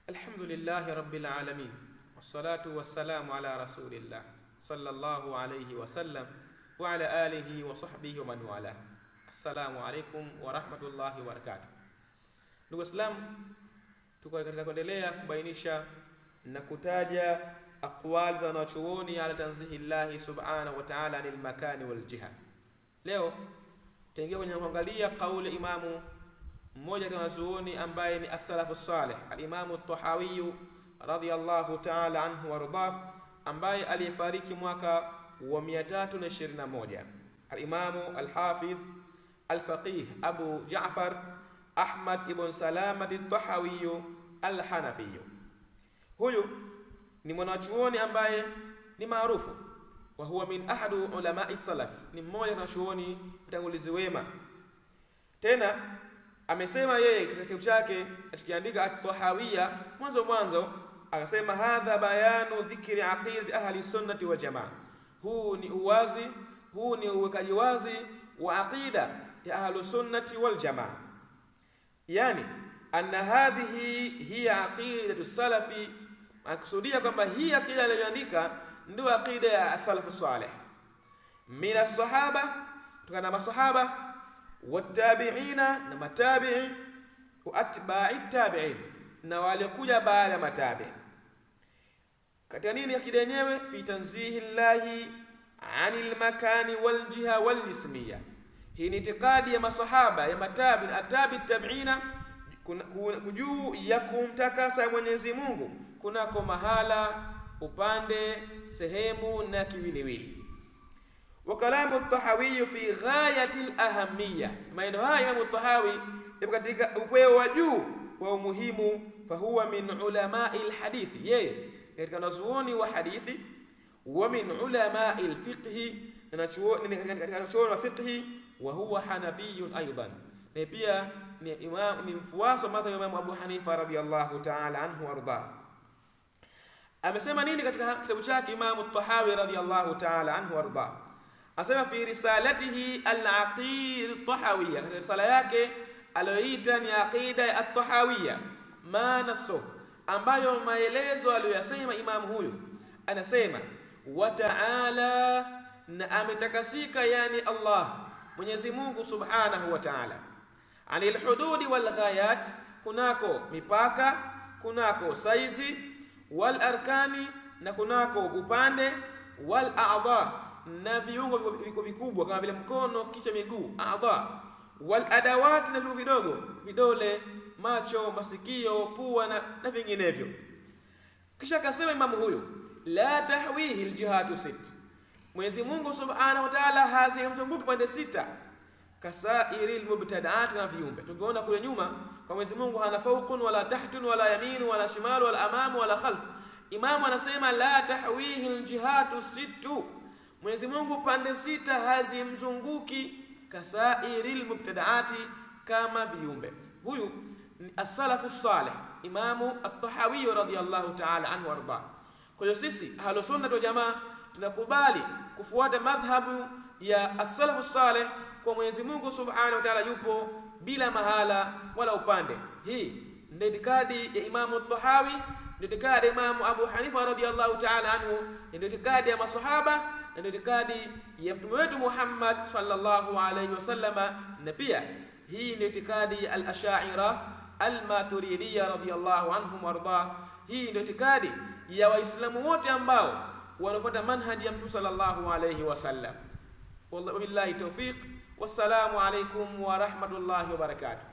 Alhamdulillahi rabbil alamin wassalatu wassalamu ala rasulillah sallallahu alayhi wasallam wa ala alihi wa sahbihi wa man wala. Assalamu alaikum wa rahmatullahi wa barakatuh. Ndugu Waislamu, tuko katika kuendelea kubainisha na kutaja aqwali za wanachuoni ala tanzihi llahi subhanahu wa ta'ala anil makani wal jiha. Leo tutaingia kwenye kuangalia kauli imamu mmoja katika wanazuoni ambaye ni as-salafu salih, al-Imamu at-Tahawi radhiyallahu ta'ala anhu warda, ambaye aliyefariki mwaka wa 321. Al-Imamu al-Hafidh al-Faqih Abu Ja'far Ahmad ibn Salama at-Tahawi al-Hanafi. Huyu ni mwanachuoni ambaye ni maarufu, wa huwa min ahadu ulamai salaf, ni mmoja wanachuoni mtangulizi wema. Tena amesema yeye katika kitabu chake alichokiandika At-Tahawiyya mwanzo mwanzo akasema, hadha bayanu dhikri aqidati ahli sunnati wal jamaa, huu ni uwazi, huu ni uwekaji wazi wa aqida ya ahlu sunnati wal jamaa, yani anna hadhihi hiya aqidatu salafi, akusudia kwamba hii aqida aliyoandika ndio aqida ya salafu salih min as-sahaba, kutokana na masahaba watabiina na matabii wa atba'i tabiin na waliokuja baada ya matabii. Katika nini akida yenyewe? Fi tanzihi llahi anil makani wal jiha wal jismiya. Hii ni itikadi ya masahaba ya matabi na atabi tabiina juu ya kumtakasa Mwenyezi Mungu kunako mahala, upande, sehemu na kiwiliwili. Wa kalamu Tahawi fi ghayati al-ahammiya, maneno haya Imamu Tahawi yapo katika upeo wa juu wa umuhimu. Fahuwa min ulamai lhadithi, yeye katika wanazuoni wa hadithi, wa min ulamai lfiqhi, katika wanachuoni wa fiqhi, wa huwa hanafiyun aidan, na pia ni imam, ni mfuasi wa madhhabi ya Imamu Abu Hanifa radhiyallahu ta'ala anhu warda. Amesema nini katika kitabu chake Imamu Tahawi radhiyallahu ta'ala anhu warda? Asema fi risalatihi al-aqida at-tahawiyya, katika risala yake aliyoita ni aqida at-tahawiyya, ma nasu, ambayo maelezo aliyoyasema imamu huyu, anasema wa ta'ala, na ametakasika, yani Allah Mwenyezi Mungu subhanahu wa ta'ala, anil hududi wal ghayat, kunako mipaka, kunako saizi, wal arkani, na kunako upande, wal a'dha, na viungo viko vikubwa kama vile mkono, kichwa, miguu, a'dha, wal adawat, na viungo vidogo, vidole, macho, masikio, pua na vinginevyo. Kisha akasema imamu huyu, la tahwihi aljihatu sit, Mwenyezi Mungu Subhanahu wa Ta'ala hazimzunguki pande sita, kasairi almubtadaat, kama viumbe tulivyoona kule nyuma, kwa Mwenyezi Mungu hana fawqun wala tahtun wala yamin wala shimal wala amamu wala khalf. Imamu anasema la tahwihi aljihatu sittu, Mwenyezi Mungu pande sita hazimzunguki, kasairi almubtadaati, kama viumbe. Huyu ni as-salafu salih, Imamu at-Tahawi radhiyallahu ta'ala anhu warda. Kwa hiyo sisi ahlu sunna wal jamaa tunakubali kufuata madhhabu ya as-salafu salih kwa Mwenyezi Mungu Subhanahu wa Ta'ala yupo bila mahala wala upande. Hii ndio itikadi ya Imamu at-Tahawi, ndio itikadi ya Imamu Abu Hanifa radhiyallahu ta'ala anhu, ndio itikadi ya masahaba na ndio itikadi ya mtume wetu Muhammad sallallahu alayhi wasallama, na pia hii ndio itikadi ya al-Ash'ira al-Maturidiyya radhiyallahu anhum warda. Hii ndio itikadi ya Waislamu wote ambao wanafuata manhaji ya mtume sallallahu alayhi wasallam. Wallahi billahi tawfiq. Wassalamu alaykum wa rahmatullahi wa barakatuh.